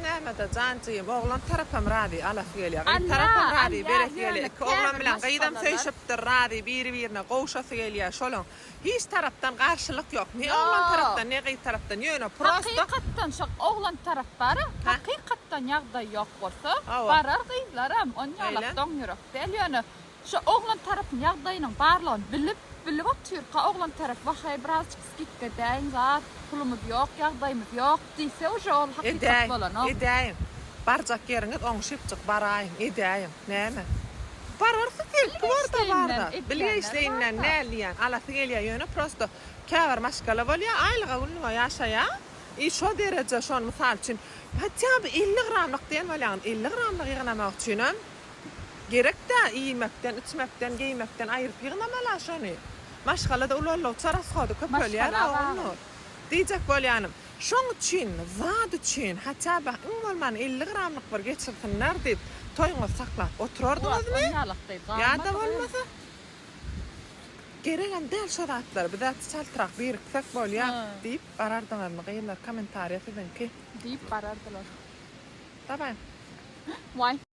näme-de janjygym, oglan tarapam razy, alasy gelýär, gyz tarapam razy, beresi gelýär, iki oglan bilen gyzam söýşüpdir, razy, biri-birine gowşasy gelýär, şolaň hiç tarapdan garşylyk ýok, ne oglan tarapdan, ne gyz tarapdan, ýöne prosto. Hakykatdan şo oglan tarap bar-a, hakykatdan ýagdaý ýok bolsa, barar gyzlaram, onýalak doň ýürek däl, ýöne Şo oglan tarapyň ýagdaýynyň barlygyny bilip, bilip otyrka oglan tarap wahaý birazjyk skidka edäýiň zat, pulumyz ýok, ýagdaýymyz ýok diýse uje ol hakykat bolanok. Edäýiň. Barjak ýeriňiz oňşypjyk baraýyň, edäýiň. Näme? Bararsyň belki borda barda. Bilge işleýinden näl diýýän, alasy gelýär ýöne prosto käbir maşgala bolýar aýlyga günlüge ýaşaýar i şo dereje şony mysal üçin hatýa by 50 gramlyk diýen bolýaňyz 50 gramlyk ýygnamak üçinem Gerek-dä, iýmekden, içmekden, geýmekden aýryp ýygnamaly-a şony. Maşgala-da ulaldygyça rashody köpelýär-ä, Ogulnur. Diýjek bolýanym, şoň üçin, zat üçin, hatda by iň bolmanda 50 gramlyk bir geçirsinler diýip, toýuňyzy saklap oturardyňyzmy? Ýa-da bolmasa, geregem däl şo zatlar, biz-ä çaltrak biriksek bolýar diýip barardyňyzmy, gyzlar, kommentariýa siziňki. Diýip barardylar. Dawaý. Waý.